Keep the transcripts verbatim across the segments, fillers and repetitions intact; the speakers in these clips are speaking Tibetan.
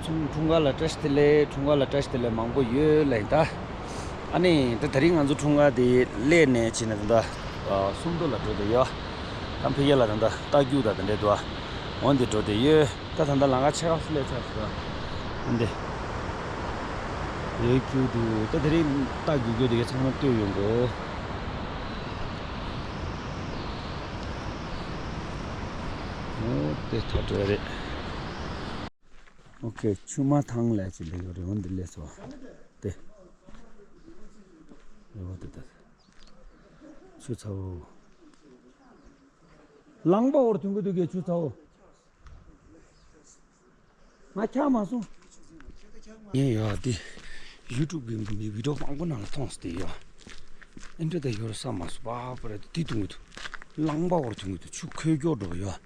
འཁྲུངས་སྐར་ལ་བཀྲ་ཤིས་བདེ་ལེགས། འཁྲུངས་སྐར་ལ་བཀྲ་ཤིས་བདེ་ལེགས་མང་པོ་ཡོད་ལབ་ཡིན་ད། ཨ་ནི་ད་དེ་རིང་ང་ཚོ་འཁྲུངས་སྐར་དེ་སླེབས་ནས་ཕྱིན་ནས་ད་ལྟ་སུམ་མདོ་ལ་འགྲོ་བསྡད་ཡོད། ཀམ་ཕི་ཡ་ལ་ད་ལྟ་རྟ་རྒྱུག་དང་དེ་འདྲས་འདུག་འོ་འདི་འགྲོ་བསྡད་ཡོད། ད་ད་ལྟ་ལམ་ཁ་ཆེ་ཁ་སླེབས་ཚར་སོང་། འདི་ཡོད་ཁྱུ་འདུག་ད་དེ་རིང་རྟ་རྒྱུག་རྒྱུག་དེ་གའི་ཚང་མ་ལྟོས་ཡོང་གོ། འོ་དེ་ད་འགྲོ་ཡ་རེད། ཨོ་ཁེ། ཆུ་མ་ཐང་ལས་ཅི་ལས་ཡོད་རེད། འོ་འདི་ལས་སོ། དེ་རེད་བ། དེ་ད་ཆུ་ཚ་བོ། ལང་པ་འོར་དུང་གི་དུ་གི་ཆུ་ཚ་བོ། ང་ཁྱག་མ་སོང་། ངས་ཡོད་དེ་ཡུ་ཊུབ་གི་བི་ཌིའོ་མང་པོ་ནང་ལ་མཐོང་སྟེ་ཡོད། ཨེ་འདྲ་ད་ཡོད་ས་མ་སོང་པ་པ་རེད། དེ་དུང་གི་དུ་ལང་པ་འོར་དུང་གི་དུ་ཆུ་ཁོལ་སྐྱོ་འགྲོ་ཡོད།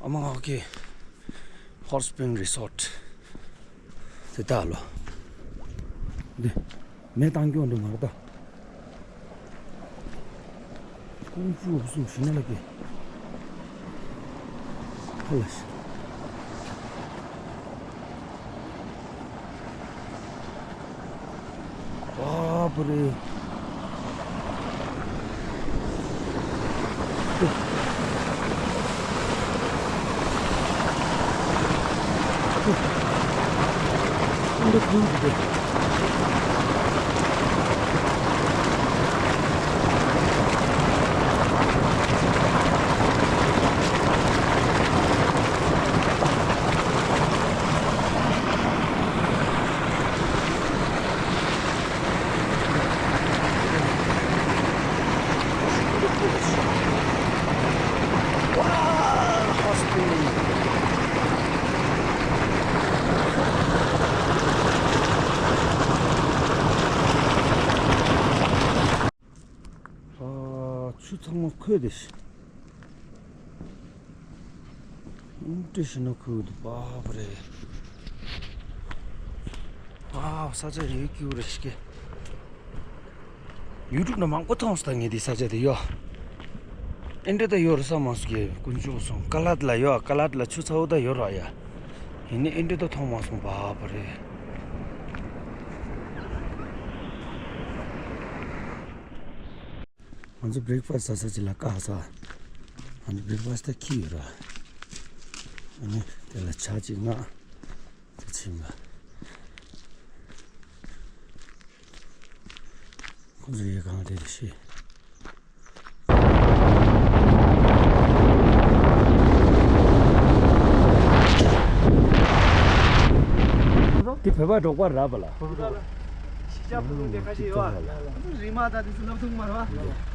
ཨ་མ་ཨོ་ཁེ། Hot Spring Resort དེ་ལྟ་ལོ། འདི་མེ་བཏང་སྐྱོང་འདི་མར་ལྟ། ཀུང་ཀྲུའུ་སུ་ཞི་ན་ལ་ཀེ། ཧ་ལ་ཤི། ཨ་པ་རེ། འདི་ཁུལ་འདི། ཨ། ཆུ་ཚང་མ་ཁོལ་ཏེ་ཤི། ཨུམ་ཏི་ཤི་ན་ཁོལ་འདུག་པ་པ་རེད། ཨ། ས་ཆ་ཡོད་ཀྱི་རེད་ཤི་ཀེ། ཡུ་ཊུབ་ན་མང་པོ་མཐོང་སོང་ད་ངས་འདི་ས་ཆ་དེ་ཡོད། ཨེ་འདྲ་ད་ཡོད་རེད་ས་མ་སོང་ཀེ། དཀོན་མཆོག་གསུམ། ཀ་ལད་ལ་ཡོད། ཀ་ལད་ལ་ཆུ་ཚ་བོ་ད་ཡོད་ར་ཡ། ཡིན་ནའི་ཨེ་འདྲ་ད་མཐོང་མ་སོང་པ་པ་རེད། ང་ཚོ་བྷི་རེག་ཕ་སི་ཟ་ས་ཅིག་ལ་བཀག་ས། ང་ཚོ་བྷི་རེག་ཕ་སི་ད་ཁྱི་ཡོད་ར། ཨ་ནི་དེ་ལ་ཇ་ཅིག་མངགས། དེ་ཕྱིན་པ། ཁོང་ཚོ་ཡི་གང་དེ་རེད་ཤི། འདི་བོད་པ་འབྲོག་པ་ར་བ་ལ། ཤི་ཅག་ཕུ་ཐུང་དེ་ཁ་ཤས་ཡོད་ཨ། རི་མ་ད་དེ་ཚོ་སློབ་ཐུང་མ་ར་བ།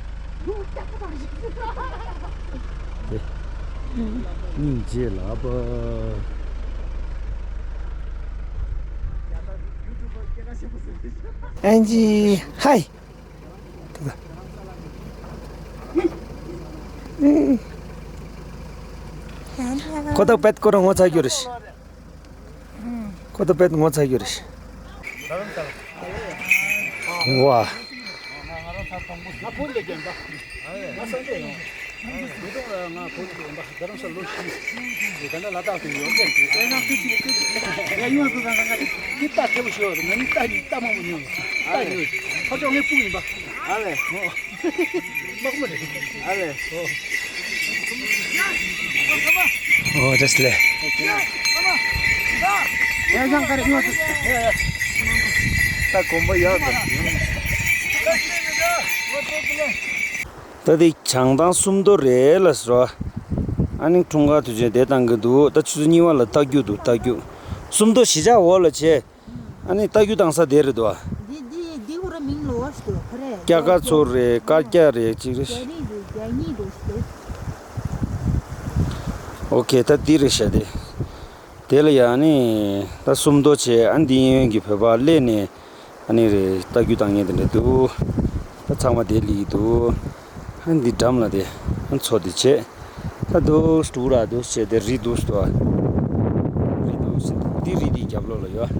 སྙིང་རྗེ་ལགས་པ། ཨན་ཇི་ཧའི། ཁོ་ཐག་པད་ཁོ་རང་ངོ་ཚ་རྒྱུ་རེད། ཁོ་ཐག་པད་ངོ་ཚ་རྒྱུ་རེད། ཝ། ཨོ་དེ་སླེ། ད་གོམ་པ་ཡག་དང་། ད་དེ་བྱང་ཐང་སུམ་མདོ་རེད་ལ་ཟེར་བ། ཨ་ནི་འཁྲུངས་སྐར་དུས་ཆེན་དེ་བཏང་གི་འདུག་ད་ཆུ་ཚོད་གཉིས་པ་ལ་རྟ་རྒྱུག་འདུག་རྟ་རྒྱུག་སུམ་མདོ་གཞིས་ཆགས་འོག་ལ་བྱས། ཨ་ནི་རྟ་རྒྱུག་བཏང་ས་དེ་རེད་དོ། འདི་འདི་འདི་ཧུ་ར་མིང་ལོ་བ་ཞིག་དོ་ཁ་རེ། སྐྱ་ཀ་ཚོ་རེད། དཀར་སྐྱ་རེད་ཅིག་རེད། རྒྱ་རིགས་རེད། རྒྱ་གཉིས་འདུག་ཞིག་དོ། ཨོ་ཁེ་ད་འདི་རེད་ཤག་དེ། དེ་ལ་ཡ་ཨ་ནི་ད་སུམ་མདོ་བྱས། ཨ་འདི་གཡས་གཡོན་གྱི་བོད་པ་སླེབས་ནས་ཨ་ནི་རེད། རྟ་རྒྱུག་བཏང་མཁན་དེ་འདྲ་འདུག་ད་ཚང་མ་དེ་སླེབས་ཀྱི་འདུག་ཨ་འདི་འགྲམ་ལ་དེ་ཨ་མཚོ་དེ་བྱས། ད་འདུག་སེ་འདུག་ར་འདུག་སེ་བྱས་དེ་རི་འདུག་སེ་འདུག་ཨ། རི་འདུག་སེ་འདི་རི་དེའི་རྒྱབ་ལོགས་ལ་ཡོད།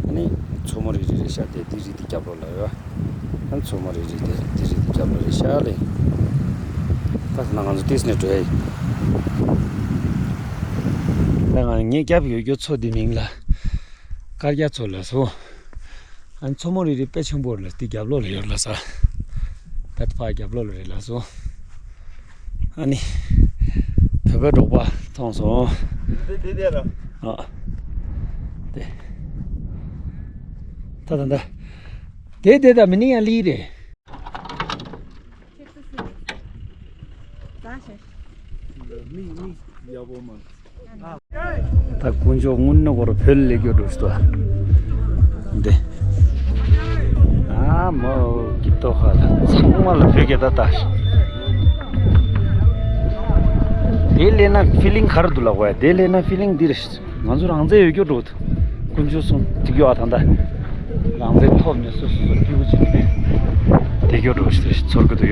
ཨ་ནི་མཚོ་མོ་རི་རི་རེད་ཤག་དེ་འདི་རི་དེའི་རྒྱབ་ལོགས་ལ་ཡོད། ཨ་མཚོ་མོ་རི་རི་དེ་འདི་རི་དེའི་རྒྱབ་ལོགས་རེད་ཤག་ལེ། ད་ད་ང་ཚོ་ཏིས་ནས་འགྲོ་ཡ་ཡིན། ང་ངའི་རྒྱབ་ཡོད་རྒྱུ་མཚོ་འདི་མིང་ལ་དཀར་རྒྱ་མཚོ་ལབ་སོང་། ཨ་ནི་མཚོ་མོ་རེ་རེ་དཔེ་ཆེན་པོ་རེད་ལ་འདི་རྒྱབ་ལོགས་ལ་ཡོད་ལབ་ས། ད་ཕར་རྒྱབ་ལོགས་ལ་རེད་ལབ་སོང་། ཨ་ནི་བོད་པའི་འབྲོག་པ་མཐོང་སོང་། འདི་འདི་འདི་ར། ཨ། དེ། ད་ད་ད། དེ་དེ་ད་མི་ནི་ཡང་ལི་རེད། ད་དཀོན་མཆོག་དངོས་གནས་ཁོ་རང་བོད་ལ་སླེབས་རྒྱུ་འགྲོ་ཞིག་འདུག་འདི། ཨ་མོ་གི་ཏོ་ཧ་ལ་ཚང་མ་ལ་བོད་སྐད་ད་ལྟ། དེ་སླེབས་ན་ཕི་ལིང་ག་རེ་འདུག་ལབ་དགོས་ཡ། དེ་སླེབས་ན་ཕི་ལིང་འདི་རེད། ང་ཚོ་རང་བཙན་ཡོད་རྒྱུ་འགྲོ་འདུག་དཀོན་མཆོག་གསུམ་འགྲིག་གི་ཡོད་ཨ། ད་ལྟ་རང་བཙན་ཐོབ་ནས་སོ་སོ་སོ་སྐྱིད་པོ་བྱེད་ནས་བསྡད་རྒྱུ་འགྲོ་ཞིག་ཚོར་གི་འདུག་ཡ།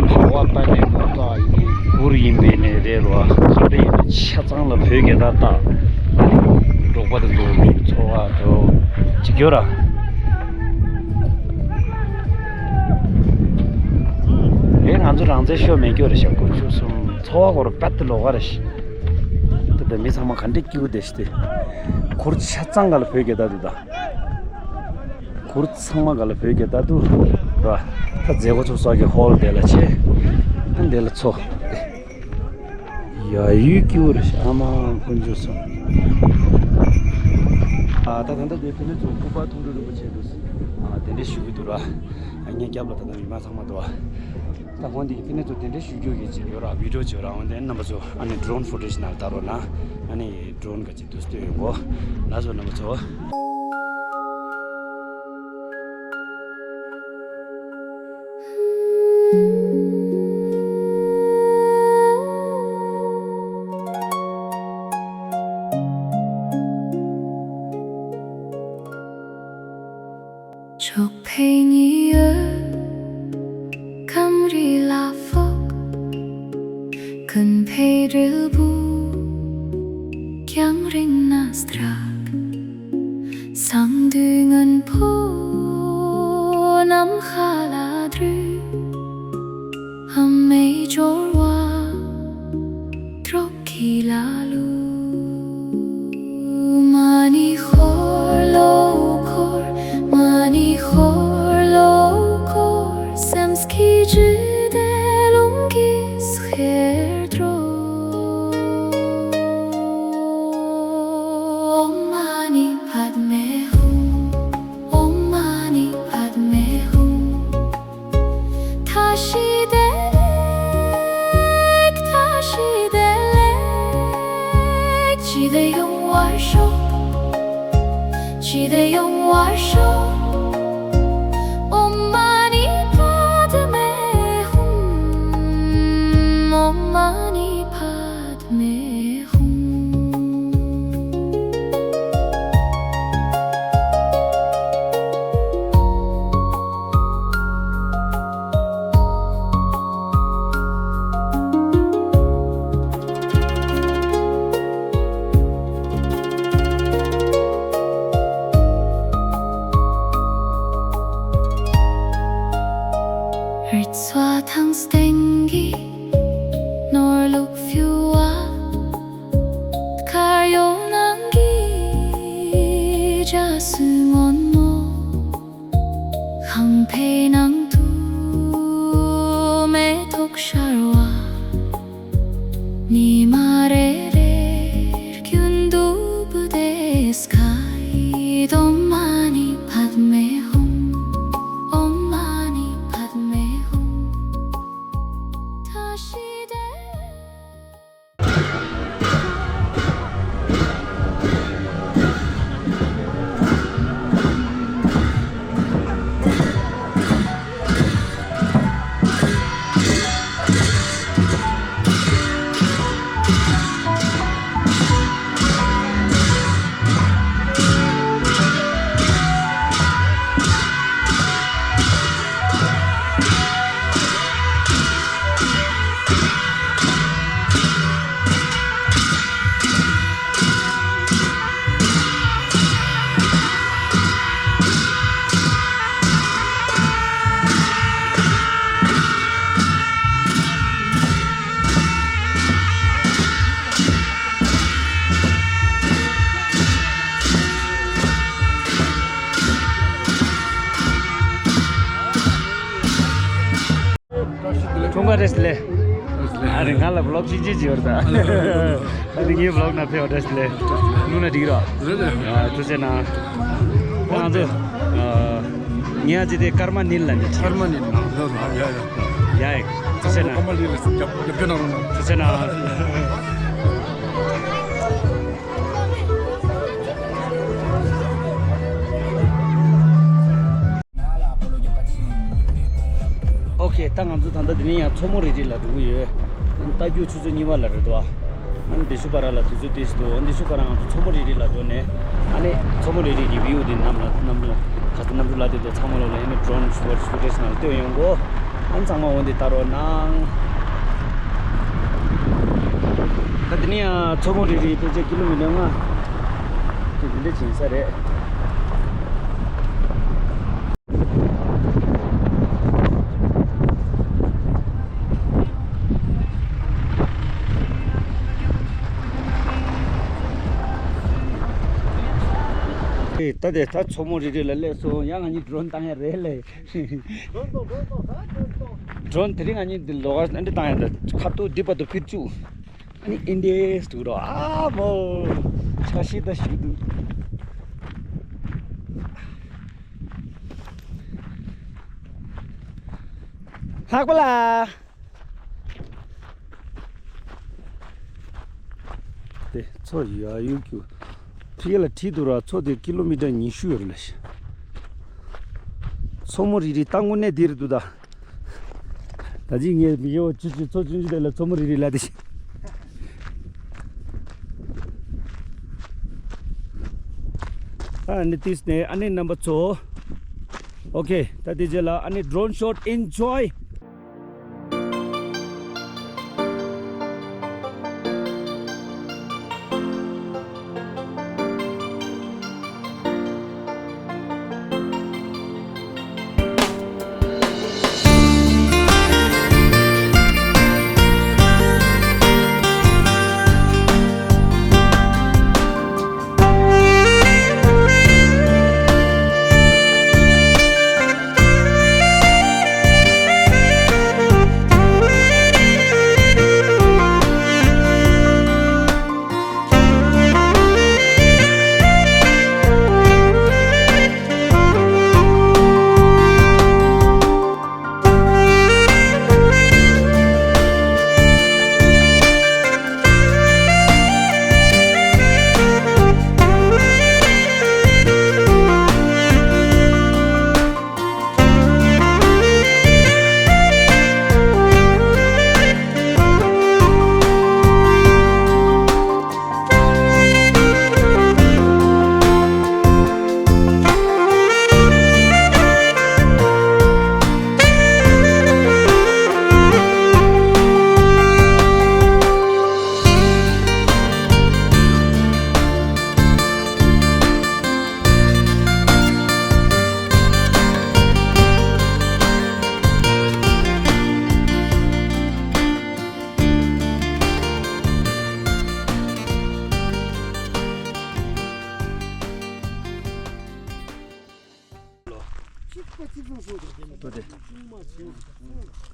ལྷག་པར་ད་ནས་ངོ་ཐོག་ཡིན་གུར་ཡིན་པའི་ནས་རེད་རོ། ག་རེ་ཡིན་པའི་ཆ་ཚང་ལ་བོད་སྐད་ད་ལྟ། འབྲོག་པ་དེ་ཚོ་འཚོ་བ་འགྲོ་བྱེད་རྒྱུ་ར། ཨེ་ང་ཚོ་རང་བཙན་ཤོར་མེད་རྒྱུ་རེད་ཤག་དཀོན་མཆོག་གསུམ་འཚོ་བ་སྐོར་པད་དེ་ལོག་ག་རེད་ཤག་ད་ལྟ་མི་ཚང་མ་ག་འདྲས་སྐྱིད་པོ་བསྡད་ཤག་དེ། གུར་ཆ་ཚང་ག་ལ་བོད་སྐད་ད་འདུག་ད། གུར་ཚང་མ་ག་ལ་བོད་སྐད་ད་འདུག་ར། ད་མཛད་སྒོ་ཚོགས་ས་གི་ཧོལ་དེ་ལ་ཆེ། ཨ་འདི་ལ་ཚོ། ཡ་ཡུལ་སྐྱིད་པོ་རེད་ཤག་ཨ་མ་དཀོན་མཆོག་གསུམ། ཨ་ད་ད་ལྟ་དེ་ཕི་ནི་ཚོ་སྐུ་པར་ཐུང་ཀྲུ་རིན་པོ་ཆེ་འདུག་ཨ་དེ་འདྲས་ཞུ་གི་འདུག་ར། ཨ་ངའི་རྒྱབ་ལ་ད་ལྟ་མི་མང་ཚང་མ་འདུག་ཨ། ད་འོན་ཏེ་ཕི་ནི་ཚོ་དེ་འདྲས་ཞུ་རྒྱུ་གི་ཅིག་ཡོད་ར། བི་ཌི་ཡོ་ཅིག་ཡོད་ར། འོན་ཏེ་རྣམ་པ་ཚོ་ཨ་ནི་ཌོ་རོན་ཕུ་ཊེཇ་ནང་ལྟ་རོགས་གནང་། ཨ་ནི་ཌོ་རོན་ག་ཅིག་དུས་སྟོན་ཡོང་གོ། ལགས་སོ་རྣམ་པ་ཚོ། ཕྱོགས་ཕེབས་ཉི་འོད་ཁམས་རི་ལ་ཕོག་ཀུན་ཕེབས་དྲིལ་བུ་རྒྱང་རིང་ན་སྲེག་སང་དུས་སྔོན་པོ་ནམ་མཁའ་ལ་དྲུད། ཨ་མའི་སྦྱོར་བ་དྲོ་སྐྱིད་ལ་བླུགས། མ་ཎི་འཁོར་ལོ་འཁོར། མ་ཎི་འཁོར་ལོ་འཁོར། སེམས་ཀྱི་འཇིག་རྟེན་རླུང་གིས་ཁྱེར་འགྲོ། ཨོཾ་མ་ཎི་པདྨེ་ཧཱུྃ། ཨོཾ་མ་ཎི་པདྨེ་ཧཱུྃ། བཀྲ་ཤིས་བདེ་ལེགས། བཀྲ་ཤིས་བདེ་ལེགས། བདེ་ཡོང་བར་ཤོག་བདེ་ཡོང་བར་ཤོག་ཨོཾ་མ་ཎི་པདྨེ་ཧཱུྃ། ཨོཾ་མ་ཎི་པདྨེ་ཧཱུྃ། རྩྭ་ཐང་སྟེང་གི་ནོར་ལུག་ཕུ་བ། དཀར་ཡོལ་ནང་གི་རྒྱ་སྲུ་སྔོན་མོ། ཁང་པའི་ནང་དུ་མེ་ཏོག་ཤར་བ། ཉི་མ་རེ་རེར་རྒྱུན་དུ་བུ་དེ་སྐད། ཨོཾ་མ་ཎི་པདྨེ་ཧཱུྃ། ཨོཾ་མ་ཎི་པདྨེ་ཧཱུྃ། ཁོང་ག་རེས་ལེ། ཨ་རེ་ང་ལ་བི་ལོག་ཅིག་ཅིག་ཅིག་ཡོད་ད། ཨ་རེ་ངའི་བི་ལོག་ན་ཕེབས་རེས་ལེ། ནུ་ན་འགྲིག་རོ། ཨ་ཐུགས་རྗེ་གནང་། ང་ཚོ་ངའི་ཨ་ཅེ་དེ་ཀརྨ་ནིལ་ལ་ནི། ཀརྨ་ནིལ་ན་ཡ་ཡ་ཡ་ཡ། ཡ་ཡ་ཐུགས་རྗེ་གནང་། ཀརྨ་ནིལ་ལ་སྐྱབས་སྐྱབས་ཀྱི་ནང་ལ། ཐུགས་རྗེ་གནང་། ཨོ་ཁེ། ད་ང་ཚོ་ད་ལྟ་འདི་ནས་ཡང་མཚོ་མོ་རི་རི་ལ་འགྲོ་གི་ཡོད། རྟ་རྒྱུག་ཆུ་ཚོད་གཉིས་པ་ལ་རེད་དོ། ཨ་ནི་འདི་ཤུ་པ་ར་ལ་དུས་ཚོད་ཏོག་ཙམ་འདུག་འདི་ཤུ་པ་ར་ང་ཚོ་མཚོ་མོ་རི་རི་ལ་འགྲོ་ནས། ཨ་ནི་མཚོ་མོ་རི་རི་གི་བིའུ་འདི་གནམ་ལ་གནམ་གྲུ་ག་ཚོད་གནམ་གྲུ་ལ་དེ་དོ་ཚང་མ་ལོ་ལ་ཨ་ནི་ཌོ་རོན་ཕུཊ་ཕུཊེཇ་ནང་ལ་སྟོན་ཡོང་གོ། ཨ་ནི་ཚང་མ་འོ་འདི་ལྟ་རོགས་གནང་། ད་འདི་ནས་ཡང་མཚོ་མོ་རི་རི་ཕལ་ཆེར་ཀི་ལོ་མི་ཊར་ལྔ་དེ་འདི་འདྲ་ཕྱིན་ས་རེད། ད་དེ་ད་མཚོ་མོ་རི་རི་ལ་སླེབས་སོང་། ཡང་ང་གཉིས་ཌོ་རོན་བཏང་ཡ་རེད་ལེ། ཌོ་རོན་དེ་རིང་ང་གཉིས་འདི་ལོགས་ཀ་འདི་བཏང་ཡ་ད་ཁ་ཐུག་འདི་བར་དུ་ཕིར་བཅུག་ཨ་ནི་ཨིན་ཌི་ཡ་སུ་འགྲོ། ཨ་མོ། ཆ་ཤས་ད་ཞིག་འདུག་ལྷག་པ་ལ། དེ་མཚོ་ཡ་ཡུག་གུ་ཕི་ལ་ཁྲིད་དུ་ར་མཚོ་དེ་ཀི་ལོ་མི་ཊར་ཉི་ཤུ་ཡོད་རེད་ལ་ཤི། མཚོ་མོ་རི་རི་ད་དངོས་གནས་དེ་རེད་འདུག་ད། ད་ཅི་ངས་མི་ཡོ་ཅི་ཅི་ཚོ་ཅི་ཅི་དེ་ལ་མཚོ་མོ་རི་རི་ལ་དེ་ཤི། ཨ་ནི་ཏིས་ནས་ཨ་ནི་རྣམ་པ་ཚོ། ཨོ་ཁེ། ད་དེ་རྗེས་ལ་ཨ་ནི་ཌོ་རོན་ཤོཊ་ཨེན་ཇོའི།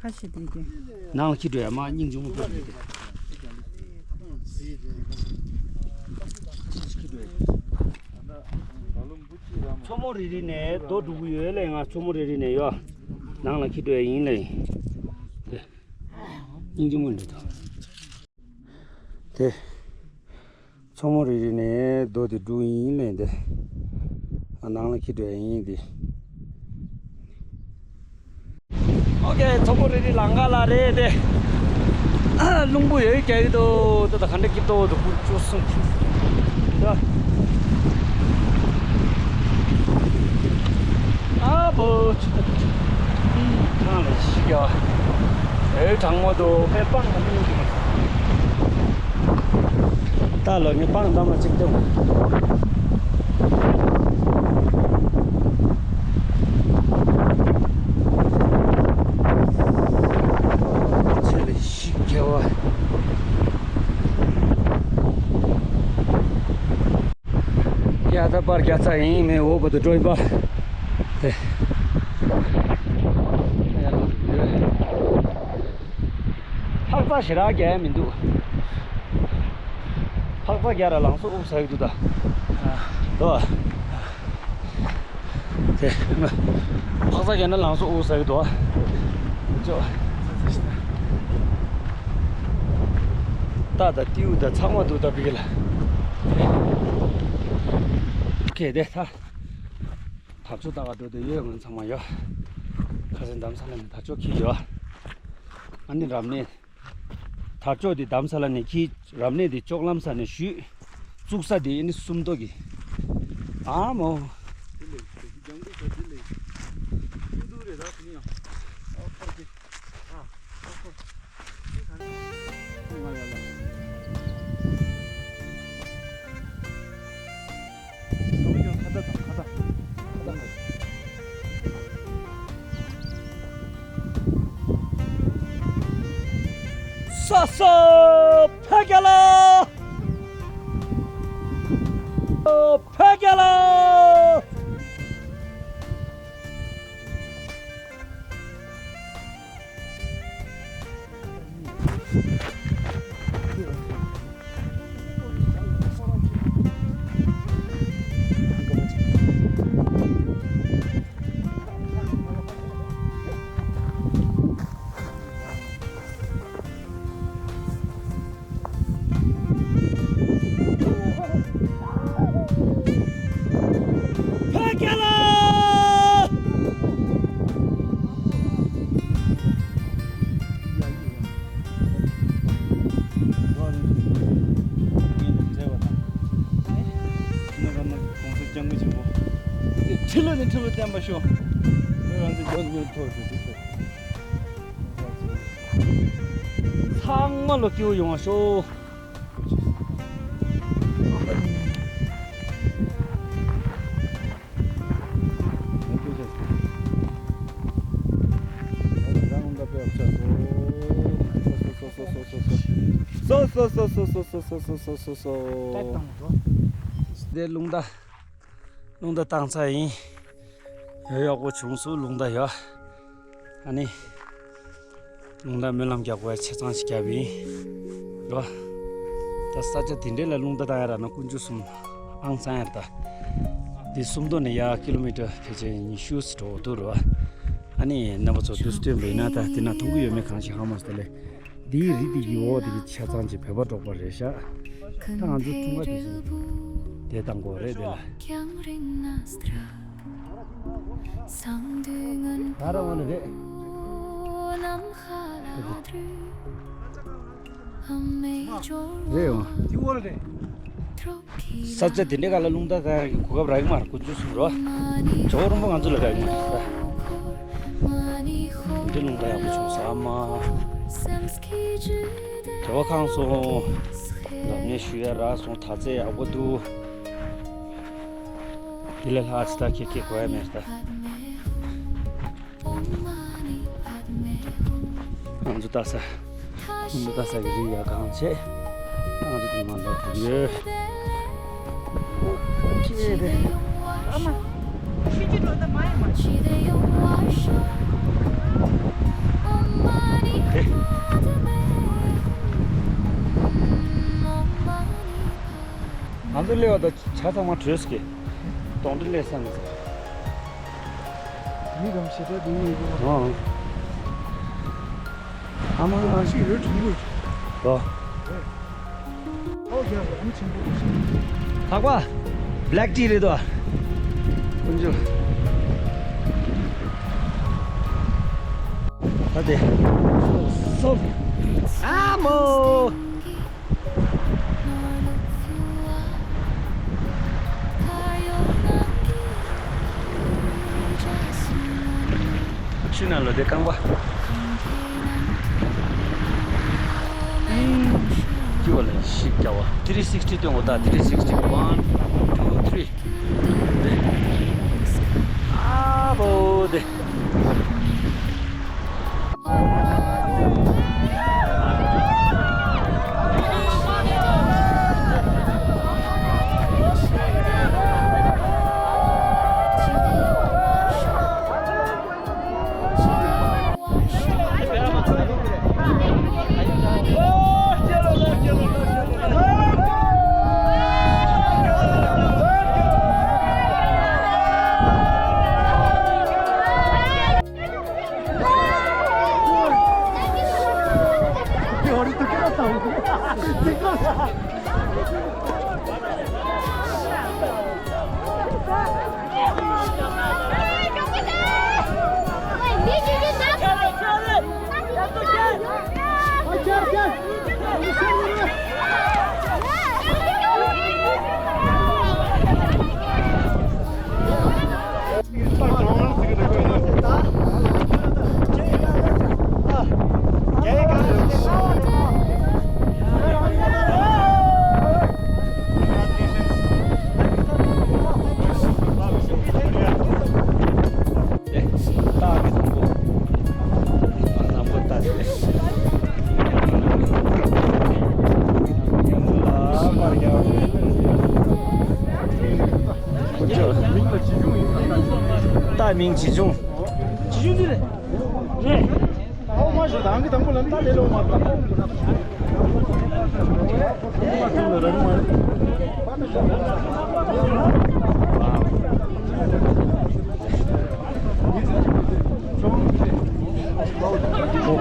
ཁ་ཤས་དེ་གི། ནང་ལ་ཁྱི་འགྲོ་ཡ་མ་སྙིང་རྗེ་མོ་འགྲོ་གི་དེ། མཚོ་མོ་རི་རི་ནས་རྡོ་འགྲོ་གི་ཡོད་ལེ། ང་མཚོ་མོ་རི་རི་ནས་ཡོ། ནང་ལ་ཁྱི་འགྲོ་ཡ་ཡིན་ལེ། སྙིང་རྗེ་མོ་འདྲ་དང་། དེ། མཚོ་མོ་རི་རི་ནས་རྡོ་དེ་སྒྲུག་ཡིན་ལེན་དེ། ཨ་ནང་ལ་ཁྱི་འགྲོ་ཡིན་དེ། ཨོ་ཀེ། མཚོ་མོ་རི་རི་ལམ་ཁ་ལ་རེད་དེ། ཨ་རླུང་བུ་ཡོད་རྒྱག་གི་འདུག་ད་ད་ག་འདྲ་སྐྱིད་ཏོག་འདུག་སྐུ་བཅུ་གསུམ། ད། ཨ་བོ་ཆུ་ད་ཆུ། ཨི་ཐང་ལ་ཤི་ཡ། ཨེ་གྲང་མོ་འདུག་ངས་སྤང་ག་མི་འདུག་ད་ལོ་ངས་སྤང་འདམ་ལ་གཅིག་སྟོན། ཆེ་ལ་ཤི་རྒྱ་བ། ཡ་ད་པར་རྒྱ་ཚ་ཡིན་མེད་འོ་བ་དུ་ཀྲོའི་པ། དེ། ཡ་ལོ་ཡོད། ས་ཞེ་དྲག་རྒྱག་ཡ་མི་འདུག་ཕག་ཚ་རྒྱག་ར་ལང་ཚོ་དབུགས་ཟ་གི་འདུག་ད། དོ། དེ། ཕག་ཚ་རྒྱག་ན་ལང་ཚོ་དབུགས་ཟ་གི་འདུག་ཨ། ཅོ། ཏ་ད་ཏིའུ་ད་ཚང་མ་འདུག་ད་བི་གི་ལ། ཁེ་དེ་ད། དར་ལྕོག་ལྟ་ག་འགྲོ་འདོད་ཡོད་ང་ཚང་མ་ཡོད། ཁ་སང་འདམ་ས་ལ་ནི་དར་ལྕོག་འཁྱེར་ཡོད། ཨ་ནི་རབ་གནས། དར་ལྕོག་དེ་འདམ་ས་ལ་ནི་འཁྱེར། རབ་གནས་དེ་ལྕོག་ལམ་ས་ནས་བཞུས། བཙུགས་ས་དེ་ཨ་ནི་སུམ་མདོ་གི། ཨ་མོ། དེ་ལས་ལྗང་གུ་ས་དེ་ལས། ཀུན་ཏུ་རེད་ད་དེ་ནི་ཡང་། ཨ་ཁོ་གི། ཨ་ཨ་ཁོ། སོ་སོ་ཕ་ག་ལ། ཕ་ག་ལ། ཕ་ག་ལ། ཁྲི་ལོ་ནས་ཁྲི་ལོ་བརྟན་པ་ཤོག་ཚང་མ་ལོ་སྐྱིད་པོ་ཡོང་བ་ཤོག་སོ་སོ་སོ་སོ། དེ་རླུང་རྟ། རླུང་རྟ་བཏང་ཚར་ཡིན། ཡོ་ཡག་པོ་བྱུང་སོང་རླུང་རྟ་ཡོ། ཨ་ནི། རླུང་རྟ་སྨོན་ལམ་རྒྱག་དགོས་ཆ་ཚང་ཞིག་བརྒྱབ་ཡིན། རོ། ད་ས་ཆ་དེ་འདྲའི་ལ་རླུང་རྟ་བཏང་ཡ་ར་ན་དཀོན་མཆོག་གསུམ་ཨང་ཚང་ཡ་ར་ད། འདི་སུམ་མདོ་ནས་ཡ་ཀི་ལོ་མི་ཊར་ཕལ་ཆེར་ཉི་ཤུ་ཙམ་འགྲོ་འདུག་རོ། ཨ་ནི་རྣམ་པ་ཚོ་དུས་སུ་སྟོན་པ་ཡིན་ན་ད་དེ་ན་མཐོང་གི་ཡོད་མེད་གང་ཞིག་ཧ་མ་སོང་ལེ། འདིའི་རི་འདི་ཡི་འོག་འདི་གི་ཆ་ཚང་གཅིག་བོད་པ་འབྲོག་པ་རེད་ཤག་ད་ང་ཚོ་ཁྲུང་ཀ་དེ་བཞིན་དེ་བཏང་དགོས་རེད་དེ་ལ། ད་ར་བ་ནི་རེད། རེད་འོང་། ས་ཆ་དེ་འདྲའི་སྒང་ལ་རླུང་རྟ་བཏང་ཡག་གི་གོ་སྐབས་རག་གི་མ་རེད། དཀོན་མཆོག་གསུམ་རོ། ཇོ་བོ་རིན་པོ་ང་ཚོ་ལ་རག་གི་མ་རེད་ད། དེ་འདྲའི་རླུང་རྟ་ཡག་པོ་བྱུང་ས་མ། ཇོ་བོ་ཁང་སོང་། ལམ་ནས་ཞུ་ཡ་རག་སོང་། ད་ཚེ་ཡག་པོ་འདུག་དེ་ལས་ལྷག་ཅི་ད་ཁེ་ཁེ་གོ་ཡ་མེད་ད། ང་ཚོ་ལྟ་ས། ང་ཚོ་ལྟ་ས་གི་རི་ཡ་གང་ཆེ། ང་ཚོ་དེ་མ་ལ་དུ་ཡོད། ཁྱི་རེད། ཨ་མ། ཤི་ཅི་འགྲོ་ད་མ་ཡ་མ་ཤི། ང་ཚོ་སླེབས་པ་ད་ཆ་ཚང་མ་བྲོས་ཀྱི། གདོང་འདྲེ་སླེབས་ས་མི་ཚེ། མི་གམ་ཞེ་དྲག་འདུག་ཡོད་ཀྱི་མ། ཨ་མ་ཨ་ཞིག་ཡོད་དྲན་གྱི་ཡོད། ཨོ་རྒྱ་ར་མི་ཆེན་པོ་ཞིག་ལྷག་པ། Black tea རེད་དོ། ཀུན་སྤྱོད། ད་དེ། སོ། ཨ་མོ། ཤི་ན་ལོ་དེ་རྐང་པ། ཅི་བ་ལ་ཤིག་རྒྱ་བ། ཐི་རི་སིག་སི་ཊི་སྟོན་གོ་ད། ཐི་རི་སིག་སི་ཊི། ཝན། ཊུ། ཐི་རི། དེ། ཨ་བོ་དེ། ཏཱ་མིང་ཇི་ཆུང་། ཇི་ཆུང་འདི་རེད། རེད། ཨའོ་མ་ཞོ་དང་གི་དང་པོ་ལ་ནི་ད་ལེ་ལོ་མ་ད།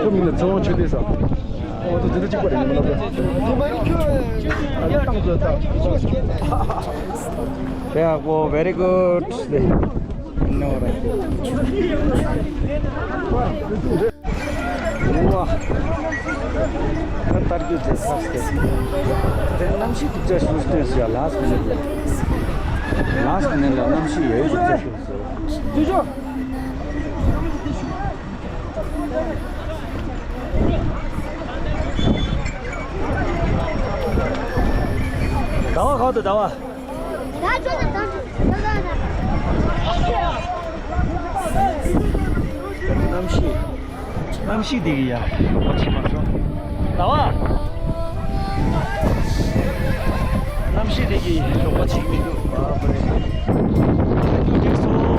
ཁོ་མིང་ལ་ཚེ་དབང་ཆོས་སྡེ་ཟེར། ཨོ་ད་དེ་ད་གཅིག་པ་རེད་མ་ལབ་ཡ། ཏང་ཚོ་ད། Very good. No, right. ཝ། ད་ལྟར་རྒྱུ་དེ་ཚར་ཏེ། དེ་གནམ་གཤིས་སྡུག་ཅག་ཤུགས་སྟོན་ཟེར་ཡ། ལཱསི་མི་ནིཊ་ལ། ལཱསི་མི་ནིཊ་ལ་གནམ་གཤིས་ཡོད་སྡུག་ཅག་ཤུགས་སྟོན་ཟེར། ཟླ་བ་གང་དུ་ཟླ་བ། གནམ་གཤིས། གནམ་གཤིས་འདི་གི་ཡ། ཞོགས་པ་ཆེ་མ་སོང་། ཟླ་བ། གནམ་གཤིས་འདི་གི་ཞོགས་པ་ཆེ་མི་འདུག་ཨ་པ་རེད། འདུག་འགྲིག་སོང་